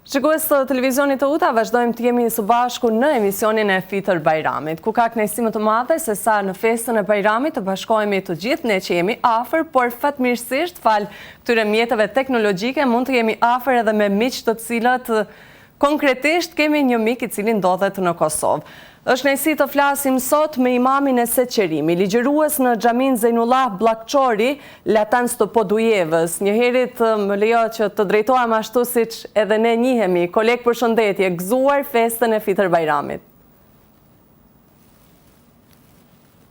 Shikues të televizionit Teuta, vazhdojmë të jemi së bashku në emisionin e Fitër Bajramit, ku ka kënaqësi më të madhe se sa në festën e Bajramit të bashkohemi të gjithë ne që jemi afër, por fatmirësisht falë këtyre mjeteve teknologjike mund të jemi afër edhe me miq të cilët Konkretisht kemi një mik i cili ndodhet në Kosovë. Është kënaqësi të flasim sot me imamin Eset Qerimi, ligjërues në xhaminë Zejnullah Blakçori, Latanc të Podujevës. Njëherit më lejo që të drejtohem ashtu siç edhe ne njihemi. Koleg përshëndetje, gëzuar festën e Fitër Bajramit.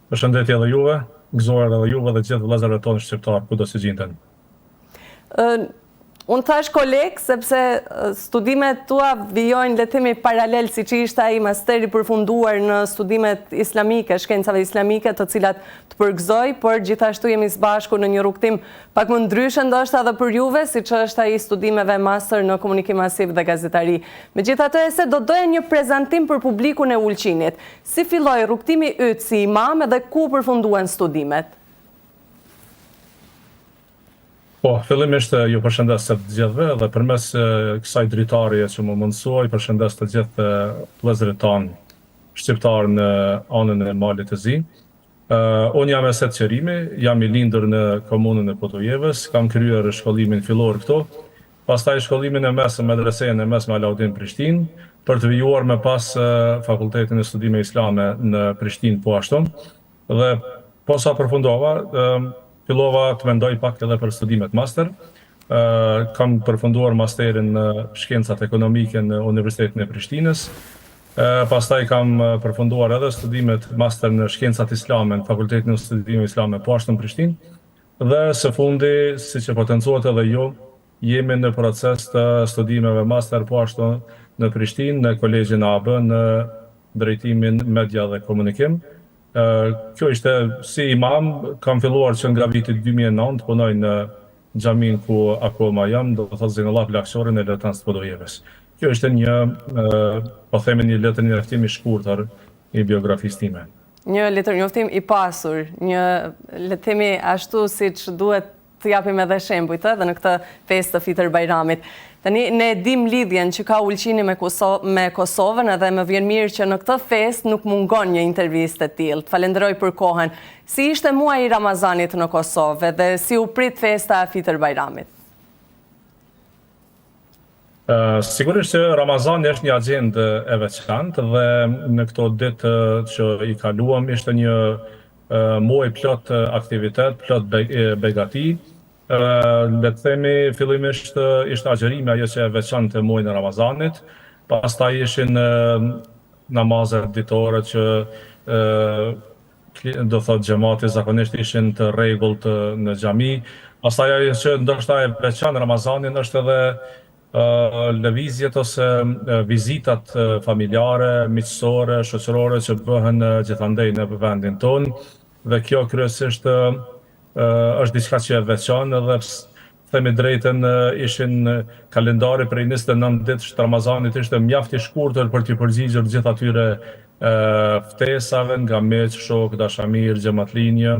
Përshëndetje edhe juve, gëzuar edhe juve dhe gjithë vëllezërve tonë shqiptarë kudo që gjinden. Unë thash koleg, sepse studimet tua vijojnë, le të themi, paralel, siç ishte ai master i përfunduar në studimet islamike, shkencave islamike, të cilat të përgëzoj, por gjithashtu jemi së bashku në një rrugëtim pak më ndryshe ndoshta edhe për juve, siç është ai i studimeve master në komunikim masiv dhe gazetari. Megjithatë, Eset, do doja një prezantim për publikun e Ulqinit. Si filloi rrugëtimi yt si imam edhe ku përfunduan studimet? Po, fillimisht ju përshëndes të gjithëve dhe përmes kësaj dritareje që më mundësua, i përshëndes të gjithë vëllezërit tanë shqiptarë në anën e Malit të Zi. Unë jam Eset Qerimi, jam i lindur në komunën e Podujevës, kam kryer shkollimin fillor këtu, pastaj shkollimin e mesëm medresenë e mesme Alaudin Prishtinë, për të vijuar më pas Fakultetin e Studime Islame në Prishtinë po ashtu. Dhe posa përfundova, fillova të mendoj pak edhe për studimet master. Kam përfunduar masterin në shkencat ekonomike në Universitetin e Prishtinës. Pastaj kam përfunduar edhe studimet master në shkencat islame në Fakultetin e Studimeve Islame po ashtu në Prishtinë. Dhe së fundi, siç e potencuat edhe ju, jemi në proces të studimeve master po ashtu në Prishtinë, në Kolegjin AB në drejtimin Media dhe Komunikim. Kjo ishte si imam, kam filluar që nga viti 2009 punoj në xhaminë ku akoma jam, do të thotë Zejnullah Blakçori në Letanc të Podujevës. Kjo ishte një, po themi një letërnjoftim i shkurtër i biografisë time. Një letërnjoftim i pasur, një le të themi ashtu siç duhet të japim edhe shembujt edhe në këtë festë të Fitër Bajramit. Tani ne e dimë lidhjen që ka Ulqini me me Kosovën edhe më vjen mirë që në këtë festë nuk mungon një intervistë e tillë. Të falenderoj për kohën. Si ishte muaji i Ramazanit në Kosovë edhe si u prit festa e Fitër Bajramit? Sigurisht që Ramazani është një agjendë e veçantë dhe në këto ditë që i kaluam ishte një muaj plot aktivitet, plot begati. Le të themi fillimisht ishte agjërimi ajo që e veçonte muajin e Ramazanit, pastaj ishin namazet ditore që do thotë xhemati zakonisht ishin të rregullt në xhami. Pastaj ajo që ndoshta e veçon Ramazanin është edhe lëvizjet ose vizitat familjare, miqësore, shoqërore që bëhen gjithandej në vendin tonë dhe kjo kryesisht është diçka që e veçon edhe themi drejtën ishin kalendari prej 29 ditësh të Ramazanit ishte mjaft i shkurtër për t'i përgjigjur gjithë atyre ftesave nga miq, shokë, dashamirë, xhematlinjë,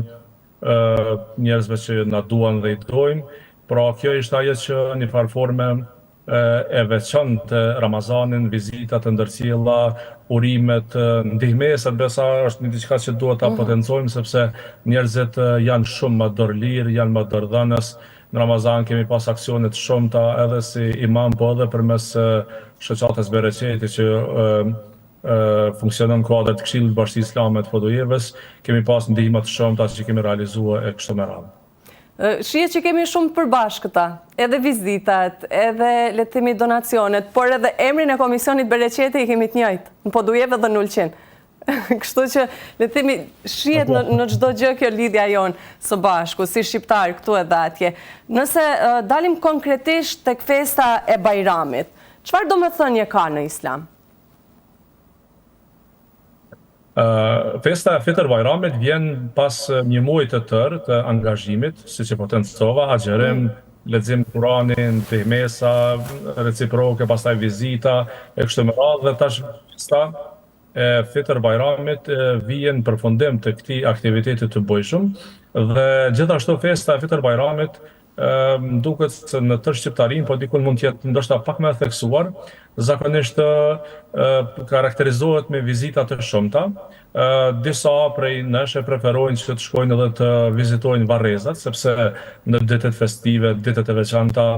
njerëzve që na duan dhe i dojmë. Pra kjo ishte ajo që një farë forme e veçonte Ramazanin, vizitat e ndërsjella, urimet, ndihmesat, besa është një diçka që duhet ta mhm. potencojmë sepse njerëzit janë shumë më dorëlirë, janë më dorëdhënës. Në Ramazan kemi pas aksione të shumta edhe si imam, po edhe përmes shoqatës Bereqeti që funksionon në kuadër të Këshillit të Bashkësisë Islame të Podujevës, kemi pas ndihma të shumta që kemi realizuar e kështu me radhë. Shihet që kemi shumë të përbashkëta, edhe vizitat, edhe le të themi donacionet, por edhe emrin e komisionit Bereqeti i kemi të njëjtë, në Podujevë dhe në Ulqin. Kështu që le të themi shihet në në çdo gjë kjo lidhja jonë së bashku, si shqiptarë këtu edhe atje. Nëse dalim konkretisht tek festa e Bajramit, çfarë domethënie ka në Islam? Festa e Fitër Bajramit vjen pas një muaji të tërë të angazhimit, siç e potencova, agjërim, mm. lexim Kurani, ndihmesa reciproke, pastaj vizita e kështu me radhë dhe tash festa e Fitër Bajramit vjen në përfundim të këtij aktiviteti të bujshëm dhe gjithashtu festa e Fitër Bajramit. Më duket se në tërë shqiptarinë, po dikun mund të jetë ndoshta pak më e theksuar, zakonisht karakterizohet me vizita të shumta. Disa prej nesh e preferojnë që të shkojnë edhe të vizitojnë varrezat, sepse në ditët festive, ditët e veçanta,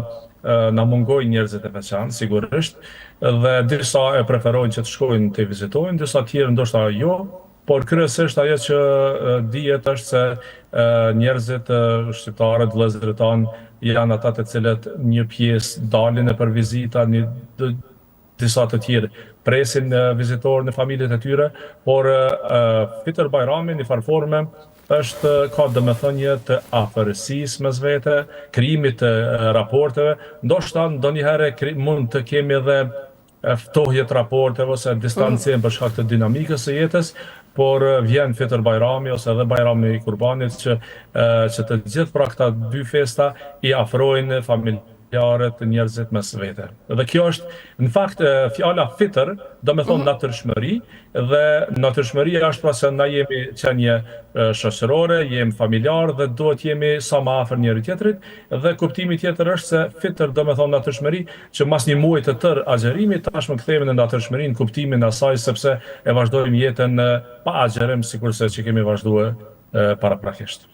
na mungojnë njerëzit e veçantë, sigurisht, dhe disa e preferojnë që të shkojnë të vizitojnë, disa tjerë ndoshta jo, Por kryesisht ajo që dihet është se njerëzit shqiptarët, vëllezërit tanë janë ata të cilët një pjesë dalin nëpër vizita, një disa të tjerë presin vizitorë në familjet e tyre, por Fitër Bajrami në njëfarë forme është ka domethënie të afërsisë mes vete, krijimit të raporteve, ndoshta ndonjëherë mund të kemi edhe ftohje të raporteve ose distancim për shkak të dinamikës së jetës, por vjen Fitër Bajrami ose edhe Bajrami i Kurbanit që që të gjithë pra këta dy festa i afrojnë familjarët, njerëzit mes vete. Dhe kjo është në fakt fjala fitër, do me thonë natyrshmëri, dhe natyrshmëria është pra se na jemi qenie shoqërore, jemi familjarë dhe duhet jemi sa më afër njëri tjetrit, dhe kuptimi tjetër është se fitër do me thonë natyrshmëri, që mas një muaji të tërë agjërimi tashmë kthehemi në natyrshmëri në kuptimin e asaj sepse e vazhdojmë jetën pa agjërim sikurse që kemi vazhdue paraprakisht.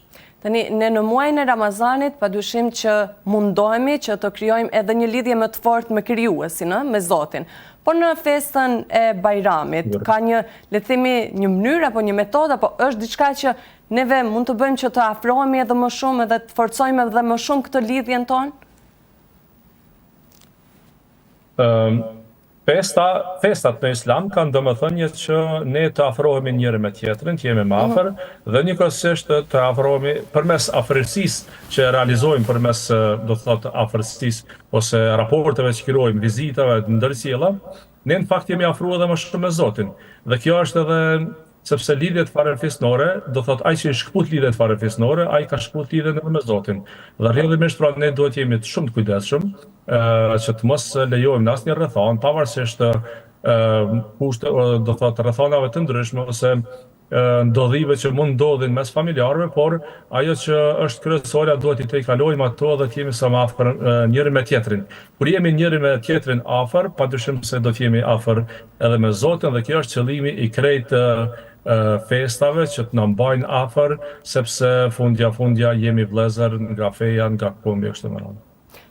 Tani, ne në muajin e Ramazanit, padyshim që mundohemi që të krijojmë edhe një lidhje më të fortë me krijuesin, ë, me Zotin. Por në festën e Bajramit, ka një, le të themi, një mënyrë apo një metodë apo është diçka që neve mund të bëjmë që të afrohemi edhe më shumë edhe të forcojmë edhe më shumë këtë lidhjen tonë? Festa, festat në Islam kanë domethënie që ne të afrohemi njëri me tjetrin, të jemi më mhm. afër dhe njëkohësisht të afrohemi përmes afërsisë që realizojmë përmes do të thotë afërsisë ose raporteve që krijojmë, vizitave të ndërsjella, ne në fakt jemi afruar edhe më shumë me Zotin. Dhe kjo është edhe Sepse lidhjet farefisnore, do thotë ai që i shkëput lidhjet farefisnore, ai ka shkëput lidhjen edhe me Zotin. Dhe rrjedhimisht pra ne duhet të jemi shumë të kujdesshëm, që të mos lejojmë në asnjë rrethanë, pavarësisht kushte, do thotë rrethanave të ndryshme ose ndodhive që mund ndodhin mes familjarëve, por ajo që është kryesorja duhet t'i tejkalojmë ato dhe të jemi sa më afër njëri me tjetrin. Kur jemi njëri me tjetrin afër, padyshim se do të jemi afër edhe me Zotin dhe kjo është qëllimi i krejt festave që të na mbajnë afër, sepse fundja fundja jemi vëllezër nga feja, nga kombi e kështu me radhë.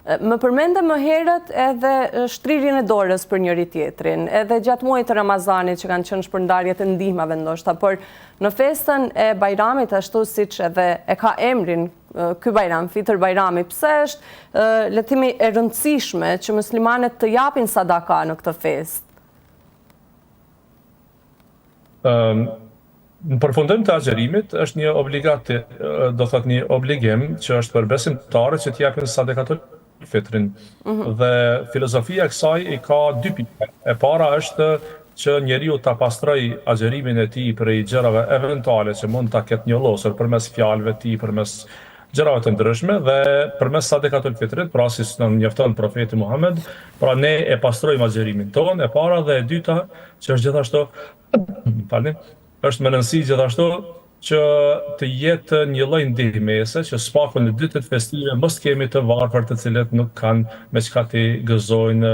Më përmende më herët edhe shtrirjen e dorës për njëri tjetrin, edhe gjatë muajit të Ramazanit që kanë qenë shpërndarjet e ndihmave ndoshta, por në festën e Bajramit ashtu siç edhe e ka emrin ky Bajram, Fitër Bajrami, pse është, le të themi, e rëndësishme që muslimanët të japin sadaka në këtë festë? Ëm në përfundim të agjërimit është një obligat, do thot një obligim që është për besimtarët që të japin sadekatul fitrin. Mm -hmm. Dhe filozofia e kësaj i ka dy pika. E para është që njeriu ta pastrojë agjërimin e tij prej gjërave eventuale që mund ta ketë njollosur përmes fjalëve të tij, përmes gjërave të ndryshme dhe përmes sadekatul fitrit, pra siç na njofton profeti Muhammed, pra ne e pastrojmë agjërimin tonë, e para dhe e dyta, që është gjithashtu, falni, është me rëndësi gjithashtu që të jetë një lloj ndihmese që së paku në ditët festive mos kemi të varfër të cilët nuk kanë me çka t'i gëzojnë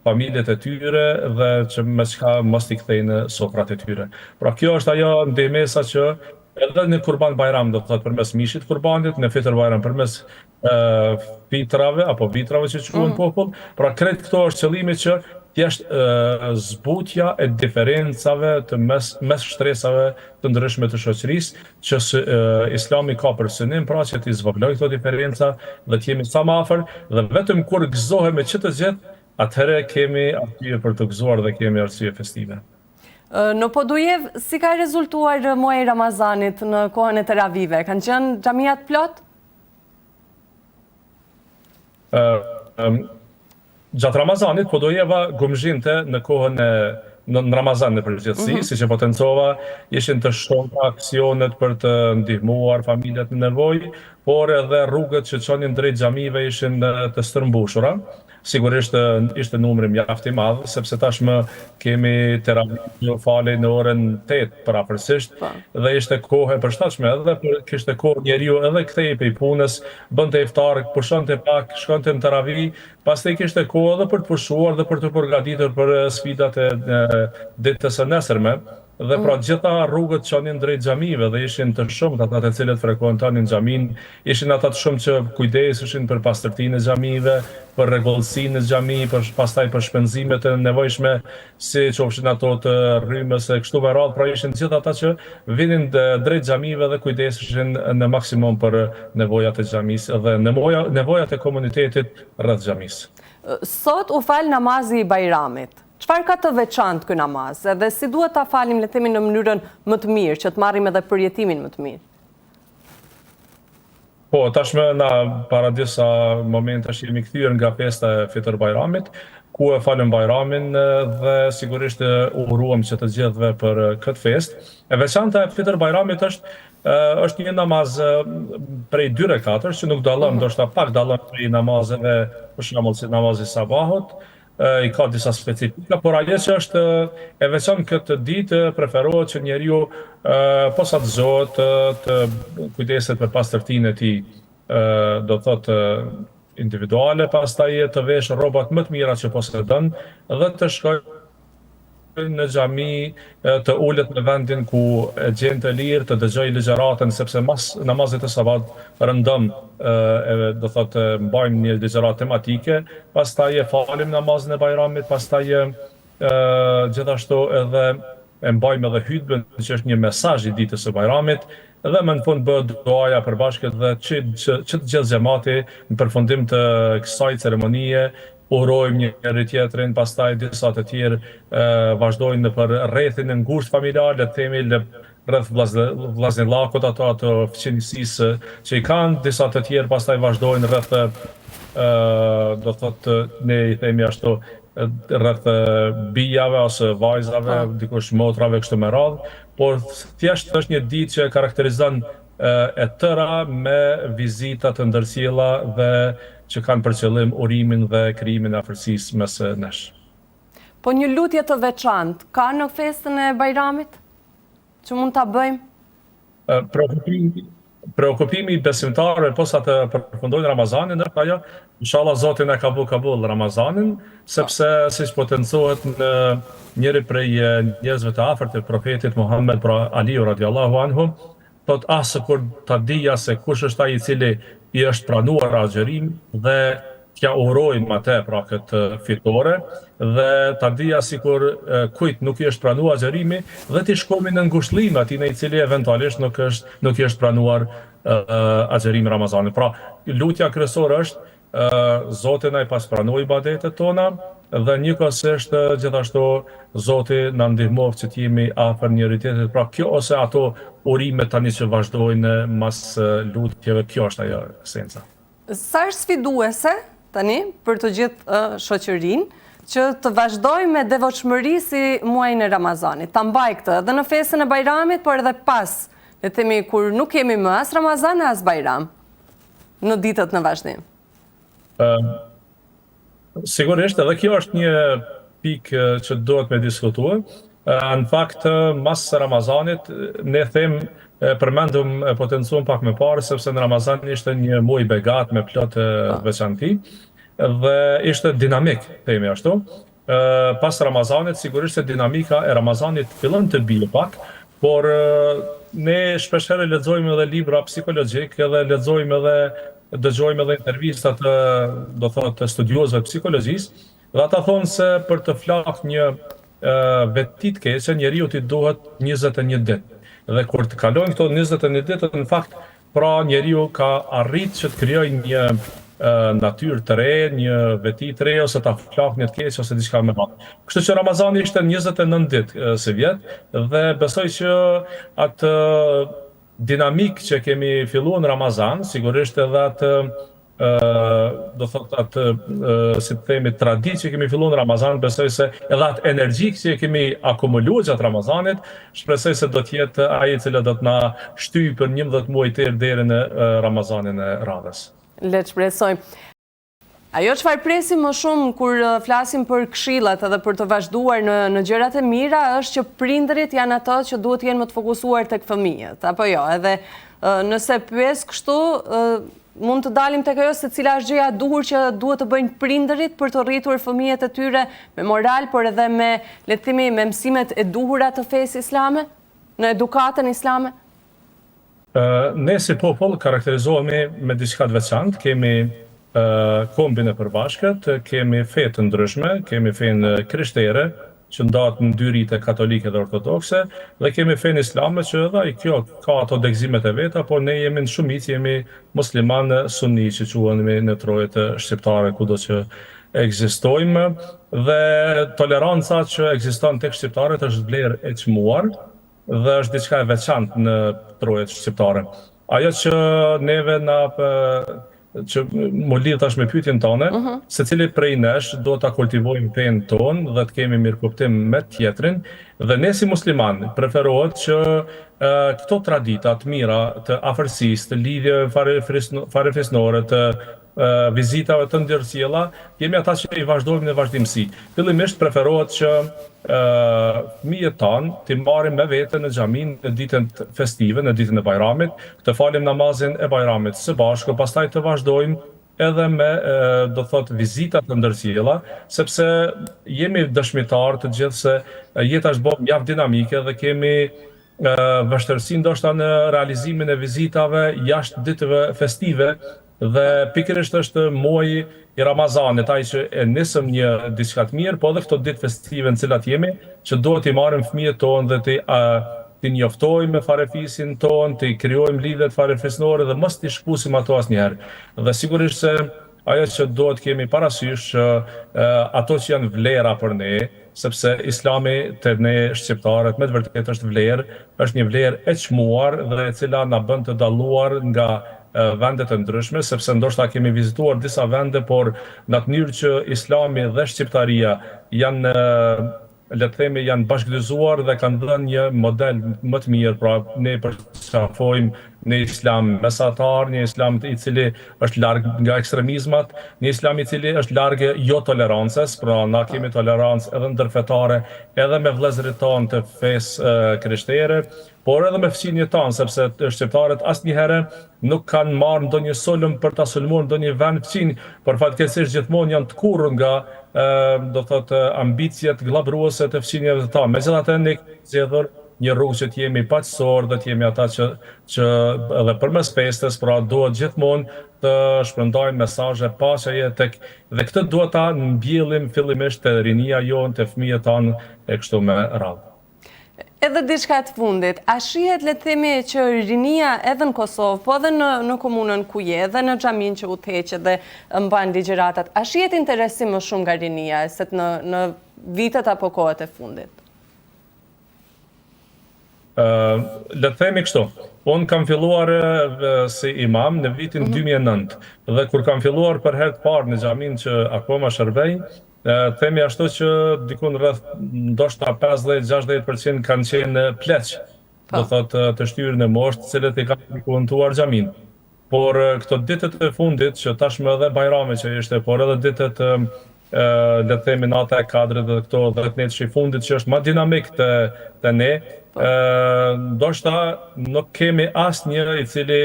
familjet e tyre dhe që me çka mos t'i kthejnë sofrat e tyre. Pra kjo është ajo ndihmesa që edhe në Kurban Bajram do të thotë përmes mishit kurbanit, në Fitër Bajram përmes fitrave apo vitrave që quhen mm. popull, pra krejt këto është qëllimi që thjesht zbutja e diferencave të mes, mes shtresave të ndryshme të shoqërisë, që së, Islami ka për synim pra që t'i zvogëlojë këto diferenca dhe të jemi sa më afër dhe vetëm kur gëzohemi që të gjithë, atëherë kemi arsye për të gëzuar dhe kemi arsye festive. Në Podujevë, si ka rezultuar muaji i Ramazanit në kohën e teravive? Kanë qenë xhamiat plot? Gjatë Ramazanit, Podujeva gumëzhinte në kohën e në, në Ramazan në përgjithësi, mm -hmm. siç e potencova, ishin të shumta aksionet për të ndihmuar familjet në nevojë, por edhe rrugët që çonin drejt xhamive ishin të stërmbushura. Sigurisht ishte numri mjaft i madh, sepse tashmë kemi teravi që falej në orën 8 përafërsisht po. dhe ishte kohë e përshtatshme edhe për kishte kohë njeriu edhe kthehej prej punës, bënte iftar, pushonte pak, shkonte në teravi, pastaj kishte kohë edhe për të pushuar dhe për t'u përgatitur për sfidat e ditës së nesërme. Dhe pra mm. gjitha rrugët çonin drejt xhamive dhe ishin të shumtë ata të cilët frekuentonin xhaminë, ishin ata të shumtë që kujdeseshin për pastërtinë e xhamive, për rregullsinë në xhami, për pastaj për shpenzimet e nevojshme, si qofshin ato të rrymës e kështu me radhë, pra ishin të gjithë ata që vinin drejt xhamive dhe kujdeseshin në maksimum për nevojat e xhamisë dhe nevoja, nevojat e komunitetit rreth xhamisë. Sot u fal namazi i Bajramit. Çfarë ka të veçantë ky namaz? Edhe si duhet ta falim, le të themi në mënyrën më të mirë, që të marrim edhe përjetimin më të mirë? Po, tashmë na para disa momentesh jemi kthyer nga festa e Fitër Bajramit, ku e falëm Bajramin dhe sigurisht uruam që të gjithëve për këtë festë. E veçanta e Fitër Bajramit është është një namaz prej dy rekatësh që nuk dallon, mhm. ndoshta pak dallon prej namazeve, për shembull si namazi i sabahut, i ka disa specifika, por ajo që është e veçantë këtë ditë preferohet që njeriu posa të zgjohet të kujdeset për pastërtinë e tij, do të thotë individuale, pastaj të veshë rrobat më të mira që posedon dhe të shkojë në xhami, të ulet në vendin ku e gjen të lirë, të dëgjojë ligjëratën, sepse mas namazit të sabahut rëndom e do thotë mbajmë një ligjëratë tematike, pastaj e falim namazin e Bajramit, pastaj gjithashtu edhe e mbajmë edhe hytben, që është një mesazh i ditës së Bajramit, dhe më në fund bëhet duaja e përbashkët dhe që, që, që të gjithë xhemati në përfundim të kësaj ceremonie urojmë njëri tjetrin, pastaj disa të tjerë vazhdojnë nëpër rrethin e ngushtë familjar, le të themi le rreth vllaznillakut ato ato fqinjësisë që i kanë, disa të tjerë pastaj vazhdojnë rreth do thotë ne i themi ashtu rreth bijave ose vajzave, po. dikush motrave kështu me radhë, por thjesht është një ditë që e karakterizon e tëra me vizita të ndërsjella dhe që kanë për qëllim urimin dhe krijimin e afërsisë mes nesh. Po një lutje të veçantë ka në festën e Bajramit që mund ta bëjmë? Preokupimi, preokupimi i besimtarëve posa të përfundojnë Ramazanin është ajo, inshallah Zoti na ka bo kabull Ramazanin, sepse siç potencohet në njëri prej njerëzve të afërt të profetit Muhammed, pra Aliu radiallahu anhu, Thotë ah sikur ta dija se kush është ai i cili i është pranuar agjërimi dhe t'ia urojmë atë pra këtë fitore dhe ta dija sikur kujt nuk i është pranuar agjërimi dhe t'i shkojmë në ngushëllime atij i cili eventualisht nuk është nuk i është pranuar agjërimi i Ramazanit. Pra, lutja kryesore është Zoti na i pastë pranu ibadetet tona dhe njëkohësisht gjithashtu Zoti na ndihmoftë që të jemi afër njëri-tjetrit. Pra kjo ose ato urime tani që vazhdojnë mas lutjeve, kjo është ajo esenca. Sa është sfiduese tani për të gjithë shoqërinë që të vazhdojë me devotshmëri si muajin e Ramazanit, ta mbajë këtë edhe në festën e Bajramit, por edhe pas, le të themi kur nuk kemi më as Ramazan e as Bajram. në ditët në vazhdim? Sigurisht, edhe kjo është një pikë që duhet me diskutue. Në fakt, mas Ramazanit, ne them, përmendëm e potencuam pak më parë, sepse në Ramazan ishte një muaj i begatë me plot po. veçanti dhe ishte dinamik, themi ashtu. Pas Ramazanit, sigurisht se dinamika e Ramazanit fillon të bie pak, por ne shpeshherë lexojmë edhe libra psikologjik, edhe lexojmë edhe dëgjojmë edhe intervista të, do thotë, të studiuesve të psikologjisë, dhe ata thonë se për të flak një veti të keqe, njeriut i duhet 21 ditë. Dhe kur të kalojnë këto 21 ditë, në fakt Pra njeriu ka arrit që të krijojë një natyrë të re, një veti të re ose ta flakë një të keqe ose diçka me radhë. Kështu që Ramazani ishte 29 ditë sivjet dhe besoj që atë dinamikë që kemi filluar në Ramazan, sigurisht edhe atë do thot atë si të themi traditë që kemi filluar në Ramazan, besoj se edhe atë energji që kemi akumuluar gjatë Ramazanit, shpresoj se do të jetë ai i cili do të na shtyjë për 11 muaj tjerë deri në Ramazanin e radhës. Le të shpresojmë. Ajo çfarë presim më shumë kur flasim për këshillat edhe për të vazhduar në në gjërat e mira është që prindërit janë ato që duhet të jenë më të fokusuar tek fëmijët, apo jo? Edhe nëse pyes kështu, mund të dalim tek ajo se cila është gjëja e duhur që duhet të bëjnë prindërit për të rritur fëmijët e tyre me moral, por edhe me, le të themi, me mësimet e duhura të fesë islame, në edukatën islame? Ne si popull karakterizohemi me diçka të veçantë, kemi kombin e përbashkët, kemi fe të ndryshme, kemi fenë krishtere, që ndahet në dy rite katolike dhe ortodokse, dhe kemi fenë islame që edhe ai kjo ka ato degëzimet e veta, por ne jemi në shumicë jemi muslimanë sunni që quhemi në trojet shqiptare kudo që ekzistojmë dhe toleranca që ekziston tek shqiptarët është vlerë e çmuar dhe është diçka e veçantë në trojet shqiptare. Ajo që neve na që m'u lidh tash me pyetjen tënde, uh mhm. -huh. secili prej nesh duhet ta kultivojmë fenë tonë dhe të kemi mirëkuptim me tjetrin dhe ne si musliman preferohet që e, këto tradita të mira të afërsisë, të lidhjeve farefisnore, të vizitave të ndërsjella, jemi ata që i vazhdojmë në vazhdimësi. Fillimisht preferohet që fëmijët tanë t'i marrim me vete në xhami në ditën festive, në ditën e Bajramit, të falim namazin e Bajramit së bashku, pastaj të vazhdojmë edhe me, do të thotë, vizita të ndërsjella, sepse jemi dëshmitarë të gjithë se jeta është bërë mjaft dinamike dhe kemi vështirësi ndoshta në realizimin e vizitave jashtë ditëve festive dhe pikërisht është muaji i Ramazanit ai që e nisëm një diçka të mirë, po edhe këto ditë festive në të cilat jemi, që duhet t'i marrim fëmijët tonë dhe t'i t'i njoftojmë me farefisin tonë, t'i krijojmë lidhjet farefisnore dhe mos t'i shkëpusim ato asnjëherë. Dhe sigurisht se ajo që duhet të kemi parasysh që ato që janë vlera për ne, sepse Islami te ne shqiptarët me të vërtetë është vlerë, është një vlerë e çmuar dhe e cila na bën të dalluar nga vendet e ndryshme, sepse ndoshta kemi vizituar disa vende, por në atë mënyrë që Islami dhe shqiptaria janë le të themi janë bashkëdyzuar dhe kanë dhënë një model më të mirë, pra ne përqafojmë një islam mesatar, një islam i cili është larg nga ekstremizmat, një islam i cili është larg jotolerancës, pra na kemi tolerancë edhe ndërfetare, edhe me vëllezërit tanë të fesë krishtere, por edhe me fqinjët tanë, sepse shqiptarët asnjëherë nuk kanë marrë ndonjë sulm për ta sulmuar ndonjë vend fqinj, por fatkeqësisht gjithmonë janë tkurrur nga, do të thotë, ambiciet gllabëruese të fqinjëve tanë. Megjithatë ne kemi zgjedhur një rrugë që të jemi paqësorë dhe të jemi ata që që edhe përmes festës, pra duhet gjithmonë të shpërndajmë mesazhe paqeje tek dhe këtë duhet ta mbjellim fillimisht te rinia jonë, te fëmijët tanë e kështu me radhë. Edhe diçka të fundit, a shihet le të themi që rinia edhe në Kosovë, po edhe në në komunën ku je, edhe në xhaminë që udhëheq dhe mban ligjëratat, a shihet interesim më shumë nga rinia se në në vitet apo kohët e fundit? Le të themi kështu, unë kam filluar si imam në vitin 2009 mhm. dhe kur kam filluar për herë të parë në xhaminë që akoma shërbej, themi ashtu që dikun rreth ndoshta 50-60% kanë qenë pleq, po. do thotë të shtyrë në moshë, të cilët i kanë frekuentuar xhaminë. Por këto ditët e fundit që tashmë edhe Bajrami që ishte, por edhe ditët le të themi nata e Kadrit dhe këto dhjetënetëshi i fundit që është ma dinamik te te ne, po. ndoshta nuk kemi asnjë i cili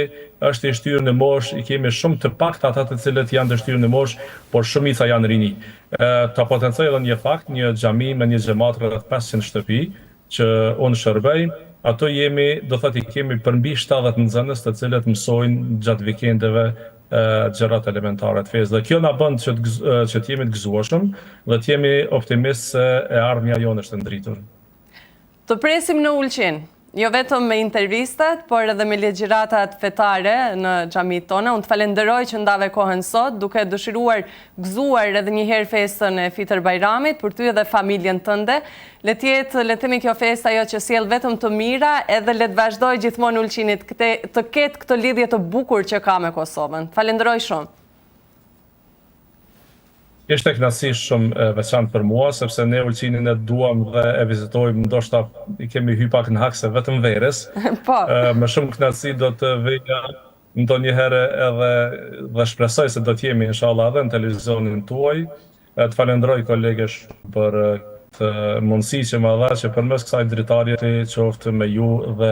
është i shtyrë në moshë, i kemi shumë të paktë ata të cilët janë të shtyrë në moshë, por shumica janë rini. Ta potencoj edhe një fakt, një xhami me një xhemat rreth 500 shtëpi, që unë shërbej, ato jemi, do thotë i kemi përmbi 70 nxënës të cilët mësojnë gjatë vikendeve gjërat elementare të fesë. Dhe kjo na bën që të, që të jemi të gëzueshëm dhe të jemi optimistë se e ardhmja jonë është e ndritur. Të presim në Ulqin, jo vetëm me intervistat, por edhe me ligjëratat fetare në xhamitë tona. Unë të falenderoj që ndave kohën sot, duke dëshiruar gëzuar edhe një herë festën e Fitër Bajramit për ty edhe familjen tënde. Le të jetë, le të themi kjo festë ajo që sjell vetëm të mira, edhe le të vazhdojë gjithmonë Ulqini të ketë këtë lidhje të bukur që ka me Kosovën. Falenderoj shumë. Ishte kënaqësi shumë e veçantë për mua, sepse ne Ulqinin e duam dhe e vizitojmë, ndoshta i kemi hy pak në hak se vetëm verës. Po. Me shumë kënaqësi do të vija. Ndonjëherë edhe dhe shpresoj se do të jemi inshallah edhe në televizionin tuaj. Të falënderoj kolege shumë për këtë mundësi që më dha që përmes kësaj dritarje të qoftë me ju dhe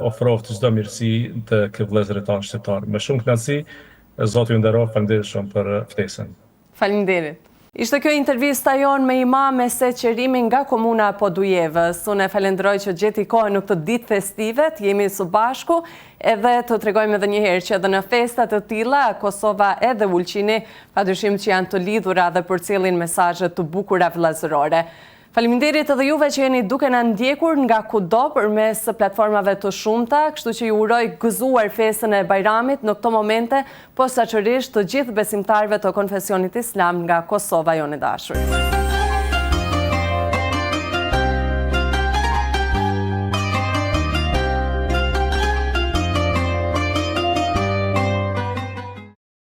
ofroftë çdo mirësi tek vëllezërit tanë shqiptarë. Me shumë kënaqësi, Zoti ju nderoftë, faleminderit shumë për ftesën. Faleminderit. Ishte kjo intervista jonë me Imam Eset Qerimin nga Komuna e Podujevës. Unë e falenderoj që gjeti kohë në këtë ditë festive, të jemi së bashku edhe të tregojmë edhe një herë që edhe në festa të tilla, Kosova edhe Ulqini, padyshim që janë të lidhura dhe përcjellin mesazhe të bukura vëllazërore. Faleminderit edhe juve që jeni duke na ndjekur nga kudo përmes platformave të shumta, kështu që ju uroj gëzuar festën e Bajramit në këto momente, posaçërisht të gjithë besimtarëve të konfesionit islam nga Kosova jonë e dashur.